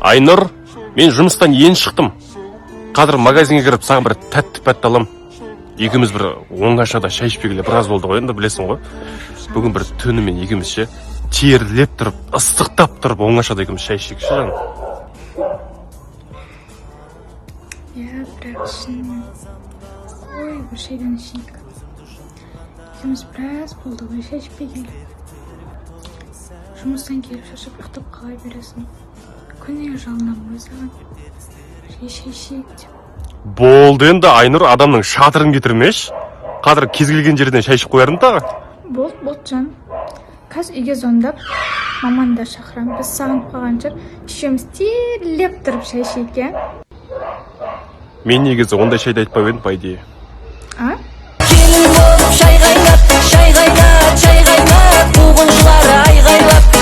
Айнұр, мен жұмыстан енді шықтым. Қазір магазинге кіріп, саған бір тәтті пәтті алам. Екеуміз бір оңашада шай ішпегелі біраз болды ғой енді, білесің ғой. Бүгін бір түнімен екеуміз ше, терлеп тұрып, ыстықтап тұрып, оңашада екеуміз шай ішейікші, жаным. Иә, бірақ шынымен ой, бір шайдан ішейік. Екеуміз біраз болды ғой шай ішпегелі. Жұмыстан келіп, шаршап ұйықтап қала бересің. Күніге жалынамын ғой саған, бірге шай ішейік деп. Болды енді, Айнұр, адамның шатырын кетірмеші. Қазір кез келген жерден шай ішіп қоярмын тағы. Болды, болды, жаным. Қазір үйге звондап, маманы да шақырамын. Біз сағынып қалған шығар. Үшеуміз терлеп тұрып шай ішейік, иә? Мен негізі ондай шайды айтпап едім, по идее. А. Келін болып шай қайнат, шай қайнат, шай қайнат. Қуғыншылар айғайлап.